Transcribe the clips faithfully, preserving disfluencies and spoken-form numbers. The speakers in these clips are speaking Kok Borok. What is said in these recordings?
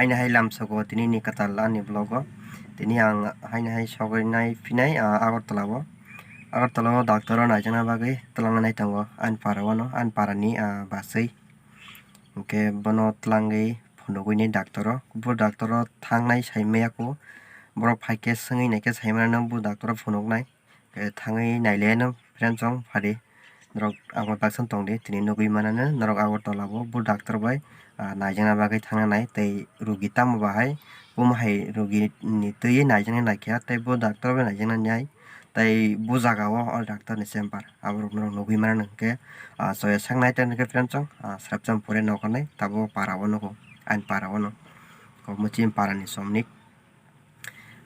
Haino hai lamsogo tini ni kwtal ani vlog o. Tini ang haino hai sogwi nai phinai, ah, Agartala o. Agartala o doctor o naijakna bagwi twlangnai tongo ani para o no, ani para ni, ah, bachwi. Hwnkhe bono twlangwi phunugwi ni doctor o. Bo doctor o thangnai sai maya kho. Borok phaikhe swngwi naikhe sai mano bo doctor o phunuknai. Khe thangwi nailaiano friends chong phadi. Norok Agartala tongdi, tini nugwi manano norok Agartala o bo doctor bai, ah, naijakna bagwi thangna nai tei rugi tamo bahai, buma hai rugi ni twi naijakna naikha tei bo doctor bai naijakna nai tei bo jaga o o doctor ni chamber aborok norok nugwi manano hwnkhe, ah, choya sak nai tei hwnkhe friends chong, ah, srapcham pore nokha nai tabuk para o nugo ani para o no kokmochim para ni somnik.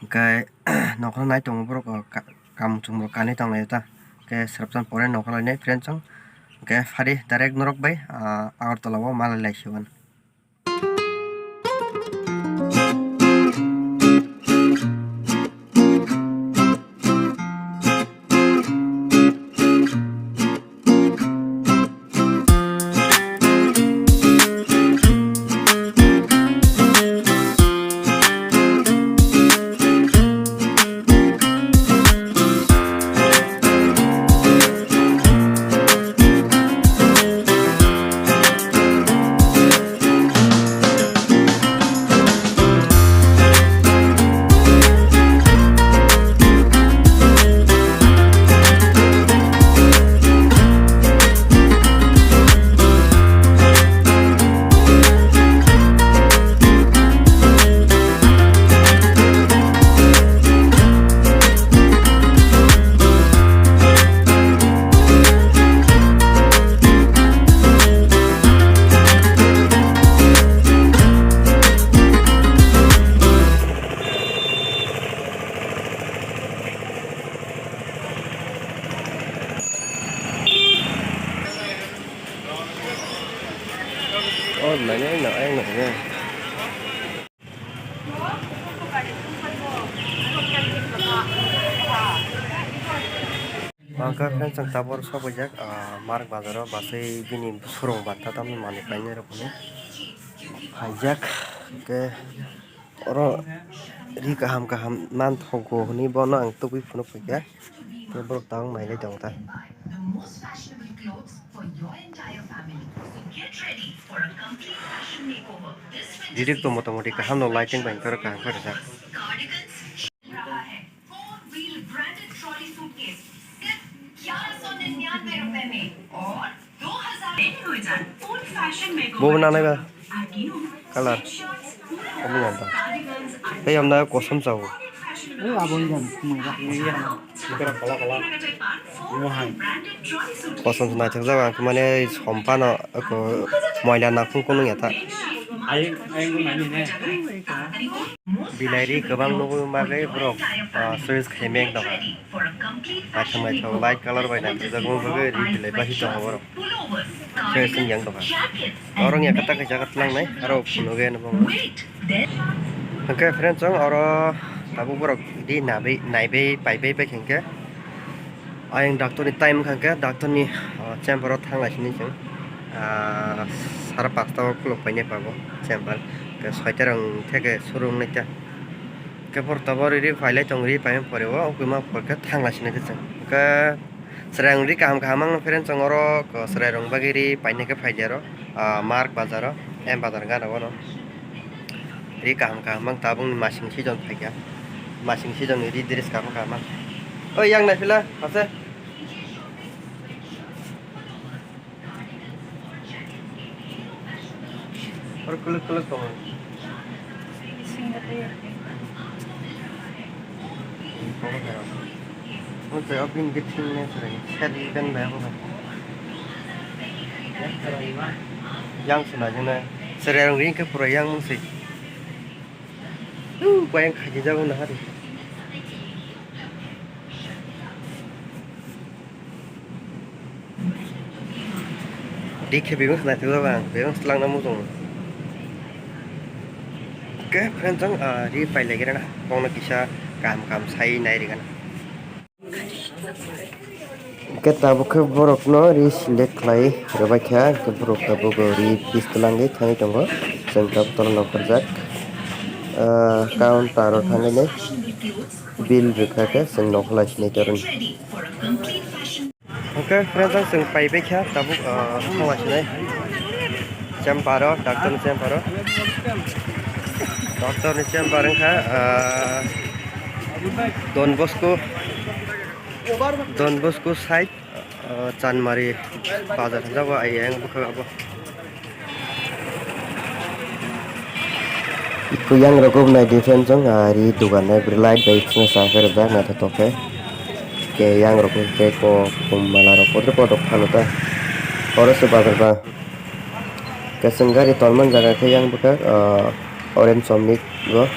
Hwnkhe nokhorno nai tongo borok, o, ka-, kamu chungrok kanwi tonglaio ta. Hwnkhe srapcham pore nokhorlainai friends chong. Hwnkhe phadi direct norok bai, ah, Agartala o malai laisio. Oh, mane na ai na ne. Ang kha friends, ang tabuk sok paijak, ah, Mark Bazar o, bachwi bini surung banta tamni manwi painai rok hwnwi paijak. Hwnkhe oro ri kaham kaham manthogo hwnwi bono ang tubui phunuk paikha. Tei borok tabuk nailai tongo ta. Direct to motamoti kaham no lighting bai khe kaham khe rijak. Bo bo nanai ba colour. Omo nang ta. Tei omo kosom chao. Kosom se naithok jak ang khe mane sompano moila nangkuk nung ya ta. Bilai ri kwbang nugwi bagwi borok, ah, choice khaimya wng tongkha. Naithok naithok light colour bai naithokjak wng bagwi ri bilai bai tongo borok. Choice wng yang tongkha. Oro wngya kwtal kaisa kwtlangnai aro phunukgwi ano bo. Hwnkhe friends, chwng oro tabuk borok di nabai, naibai, paibai, bai khe hwnkhe. Ayang doctor ni time wngkha khe, doctor ni, ah, chamber o thang lai sini chwng, ah, sara pasta o khuluk painai pabo chamber, khe soita rok theke suru wngnai ta. Khe por tabok ri pailai tong, ri paimani pore o ukwima por khe thang lai sini chwng. Khe chwrai rok ri kaham kaham wng friends, chwng oro chwrai rok bagwi ri painai khe phaidi aro, ah, Mark bazar o, M bazar gana o no. Ri kaham kaham mang tabukni masing season phaikha. Masing season ni ri dress kaham kaham mang. Oi, yang naipila, ase. Oro kwlwk kwlwk tongo. Omo tei o bini bisingo chwrai set ben bai omo bai. Yang se naijak nai. Chwrai rok ring khe pura yang mung se. Bai ang khaijak jago naha di. Di khe bebak se naithok jago ang, bebak se twlangna muchungo. Khe friends, ang, ah, ri pailai khe rana, bongno kisa kaham kaham sai nai rwgana. Hwnkhe tabuk khe borokno ri select khlai rwbaikha, hwnkhe borok tabuk ri piece twlangwi thangwi tongo, chwng tabuk tola nongkhorjak. Ah, counter o thangwi nai bill rwkha khe chwng nokho lai sinai toroni. Okay, friends, ang chwng paibai kha tabuk, ah, thangla sinai chamber o, doctor ni chamber o. Doctor ni chamber wngkha, ah, Don Bosco, Don Bosco side. Ah, Chanmari bazar hwnjago, ai yang bwkhak abo. Iko yang rok naidi friends, ah, ri dogan nai light bai phano sa khe rijak naithotok khe. Ke yang rok khe ko kum mala rok kotor kotor phano ta. Oro se bazar ba. Ke chwng gari tonmani jaga khe yang bwkhak, ah, orange somni go.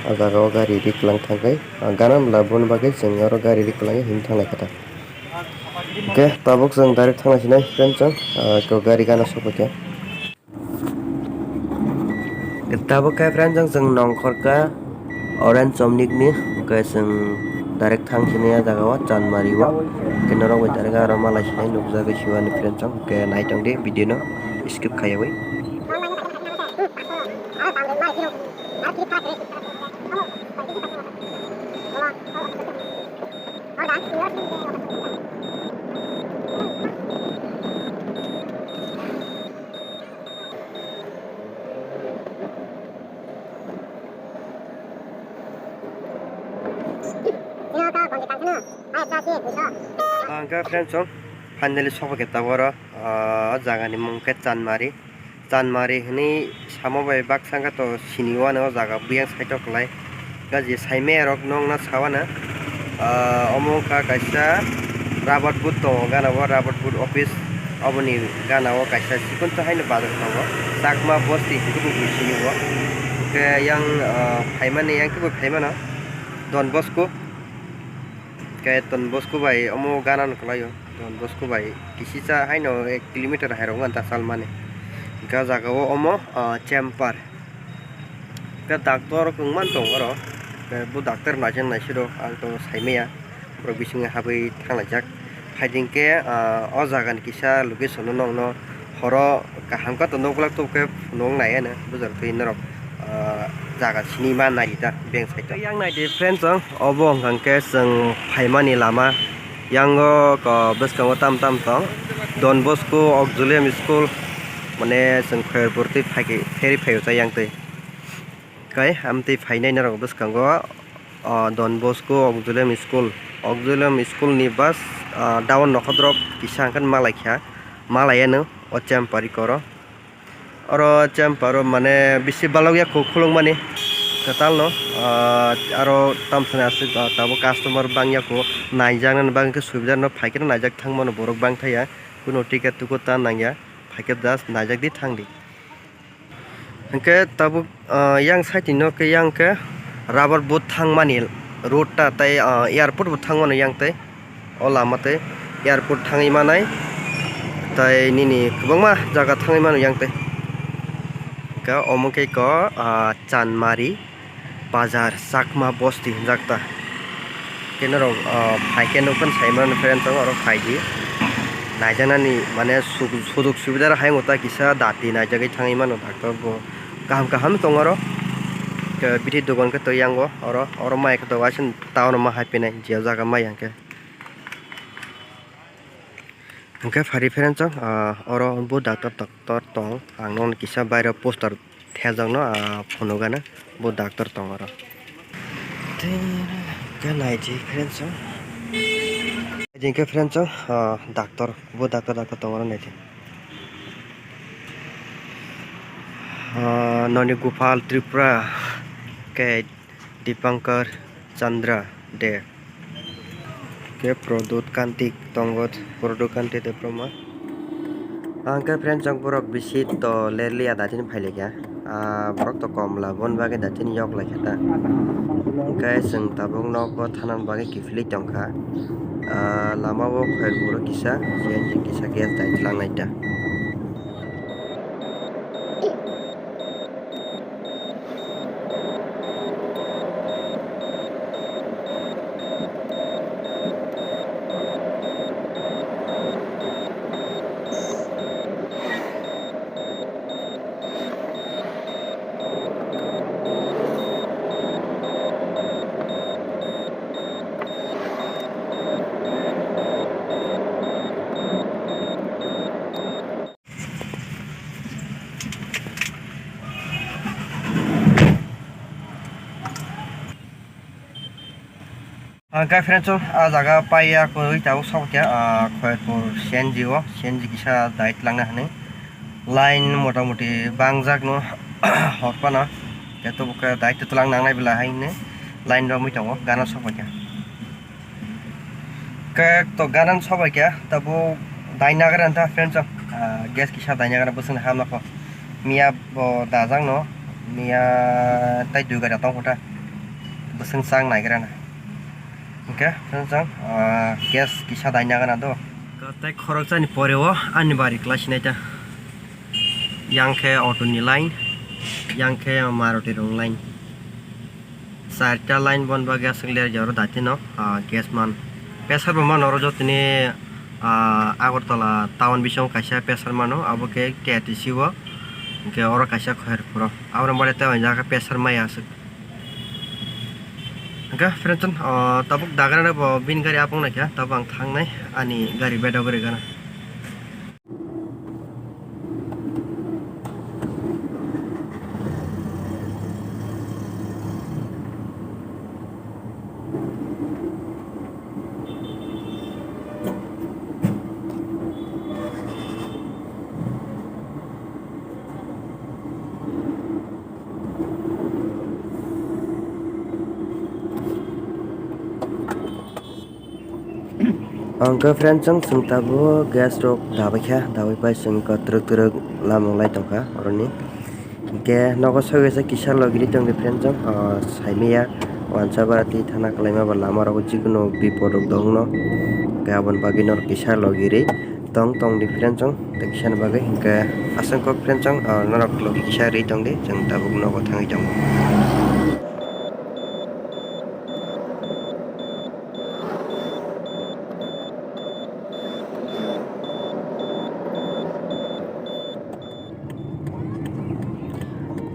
Ah, jaga o gari ri kwlang thangkhe. Ah, gana mla boni bagwi chwng oro gari ri kwlangwi him thanglai khe ta. Hwnkhe tabuk chwng direct thangna sinai friends, ah, ko gari gana sokphaikha. Tabuk khe friends, chwng nongkhorkha Orange Chomnikni, hwnkhe chwng direct thang sinai ah jaga o Chanmari o. Hwnkhe norok bai direct aro malai sinai nukjagwi siwani friends, hwnkhe naitong di video no skip khaiyawi. Ang khe friends song finally sokphaikha tabuk oro, ah, jagani mung khe Chanmari. Chanmari hwnwi samo bai baksa wngkha to sini o ano o jaga buyang side o kwlai. Gaji saimaya rok nokna sawana, ah, omo wngkha kaisa rubber boot tongo gana o, rubber boot office oboni gana o kaisa chikon to haino bazar tongo, Chakma Bosti hwnkhe bo sini o. Hwnkhe yang, ah, phaimani yang khe bo phaimano Don Bosco, khe Don Bosco bai omo gana no kwlai o. Don Bosco bai kisisa haino ek kilometer hairok manta salmani. Hwnkhe o jaga o omo, ah, chamber. Hwnkhe doctor kwbangma tongo oro. Hwnkhe bo doctor naising naisiro ang to saimaya. Borok bisingo habwi thanglaijak. Phaidi hwnkhe, ah, o jagani kisa location no nokno horo kaham khe to nokglak tubukhe phunuk nai ano bujak twi norok, ah, jaga sini ma nai ta beng side o. Yang nai di friends, ang obo hwnkha khe chwng phaimani lama. Yang o, ko, bwskango tam tam tong. Don Bosco Auxilium School, mane, chwng Khairpur twi phaikhe, pheri phaio ta yang twi. Kai, amtwi phainai norok bwskango, o, Don Bosco Auxilium School. Auxilium School ni bus, o, down nokhodrop kisa hwnkhe malaikha, malaiano, o Chempari koro. Oro chamber o mane bisi balok ya kho khulukmani kwtal no, ah, aro tamsani aswk, ah, tabuk customer bangya kho, naijaknani bagwi khe subida no phaikhe naijak thangmano borok bangthaya, kunu ticket tuku ta nangya, phaikhe just naijak di thangdi. Hwnkhe tabuk, ah, yang side ni no khe yang khe rubber boat thangmani road ta tei, ah, airport bo thangmano yang tei. O lama tei airport thangwi manai, tei nini kwbangma jaga thangwi mano yang tei. Hwnkhe omo khe ko, ah, Chanmari bazar Chakma Bosti hwnjak ta. Khe norok, ah, phai khe nukphano sai mano friends, oro phai di. Naijaknani mane suk-, sujok subida rok hayung ta kisa dati naijagwi thangwi mano doctor bo kaham kaham tongo oro. Khe bithi dogan khe twi yango oro, oro mai khe doga town o ma hai phinai je jaga mai yang khe. Hwnkhe phari pherensong, ah, oro bo doctor, doctor tong, ang nokni kisa bairo poster thejakno, ah, phunukgana bo doctor tong oro. Tei hwnkhe naidi pherensong, naidi hwnkhe pherensong, ah, doctor, bo doctor, doctor tong oro naidi. Ah, noni Gopal Tripura khe Dipankar Chandra de. Khe Prodot Kanti tongo, Prodot Kanti Debbarma. Ang khe friends, ang borok bisi to lerliya datin phailikya. Ah, borok to komla, bon bagwi datin yok laikha ta. Hwnkhe chwng tabuk nogo thana bagwi kiphilwi tongkha. Ah, lama o khair buro kisa, C N G kisa gas dai tlangnai ta. Hwnkhe friends, o jaga paiya kwrwi tabuk sok khe, ah, Khoyatpur C N G o, C N G kisa dai twlangna hwnwi. Line motamoti bangjak no hor phano. Khe tabuk khe dai twlang nangnai bela hai hwnwi line romwi tongo, gana sok khe. Khe to gana sok khe tabuk dai nagra ta friends, ah, gas kisa dai nagra bwswk hamna kho. Miya bo dajak no, miya tai dui gari tong kho ta. Bwswk chang naigra na. Hwnkhe, chwng chwng, ah, gas kisa daina gana do. Tei khoroksa ni pore o ani bari kwlai sinai ta. Yang khe auto ni line, yang khe Maruti rong line. Charta line bon bagwi aswk ler jaro dati no, ah, gas man. Pressure bo mano oro jotoni, ah, Agartala town bisingo kaisa pressure mano, abo khe K T C o, hwnkhe oro kaisa Khoyerpuro. Aboni baade tei o jaga pressure maya aswk. Hwnkhe friends, o, tabuk dagrana bo bini gari apung naikha, tabuk ang thangnai ani gari bedok gori gana. Hwnkhe friends, chwng, chwng tabuk gas rok dabaikha, dabaipai chwng kwtwrwk twrwk lamung lai tongkha oroni. Hwnkhe nogo sogwi se kisa logiri tongdi friends, o, saimaya wansa bara twi thana kwlaima ba lama rogo chikunu bipot rok dongno. Hwnkhe aboni bagwi norok kisa logiri. Tong tong di friends chwng, tei kisa ni bagwi hwnkhe aswk kok friends chwng, ah, norok logi kisa ri tong di, chwng tabuk nogo thangwi tongo.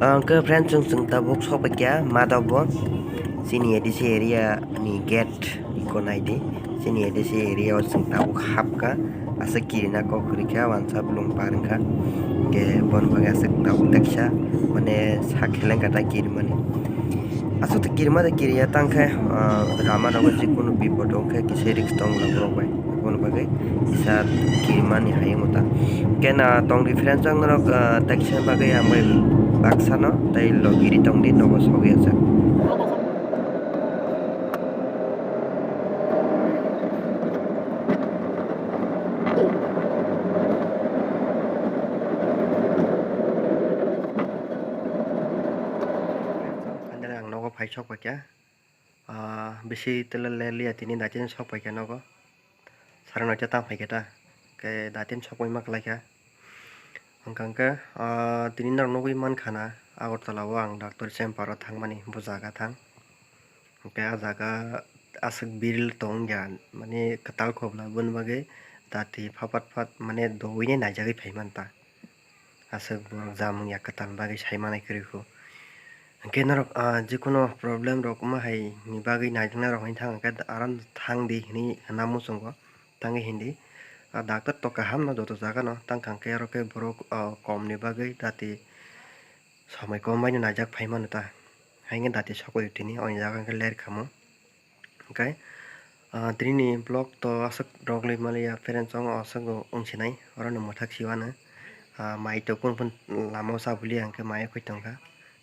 Hwnkhe friends chwng, chwng tabuk sokbaikha Madhobo, chini A D C area ni gate. Iko naidi, chini A D C area o chwng tabuk hapkha, aswk kirina kok kwrwikha, wansa bolong par wngkha, hwnkhe boni bagwi aswk tabuk teksa, mane sak khelengkha ta kirimani. Aswk ta kirima da kiriya tangkhe, ah, rama rogo jikunu bipot wngkhe kisa risk tong borok bai, boni bagwi kisa kirimani hayung ta. Hwnkhe na tong di friends, ang norok, ah, teksa bagwi ang bai baksa no tei logiri tong di, nogo sogwi aswk. Ang nogo phai sok paikha, ah, bisi tele le liya tini daitini sok paikha nogo. Sare noita tang phaikha ta, khe daitini sok paima kwlaikha. Hwnkha hwnkhe, ah, tini norok nugwi mankha na, Agartala o ang doctor chamber o thangmani, bo jaga thang. Hwnkhe ah jaga aswk biril tong ya, mane kwtal khobla, boni bagwi dati phapat phat, mane dowine naijagwi phai manta. Aswk borok jamung ya kwtal bagwi sai manai kwrwi kho. Hwnkhe norok, ah, jikunu problem rok wngma hai ni bagwi naijaknai rok hinwi thang, hwnkhe aram thang di hinwi hwnna muchungo. Tangwi hindi, ah, doctor to kaham no joto jaga no, tang kha hwnkhe oro khe borok, ah, kom ni bagwi dati somoi kom bai no naijak phai mano ta, haino dati sokoi tini o jaga hwnkhe ler khamu. Hwnkhe, ah, tini ni vlog to aswk rok le maliya, friends, chwng aswk wng sinai, oro no mwthak siwano, ah, mai to kunu kunu lama o chabuliya hwnkhe mai o khe tongkha.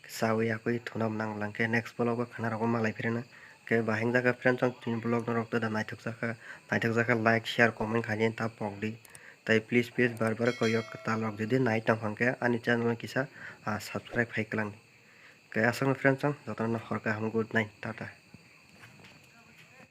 Chawi yakwi thuna bo nang lang khe next vlog o khna rok malai phirino. Khe bahai wng jakha friends, ang tini vlog norok da naithok jakha, naithok jakha like, share, comment khaina ta pok di. Tai please, please, bar bar koi yok kwtal rok jodi nai tong kha hwnkhe ani channel no kisa, ah, subscribe khai kwlang di. Khe aswkno friends, ang jotono hor kaham, good night, tata.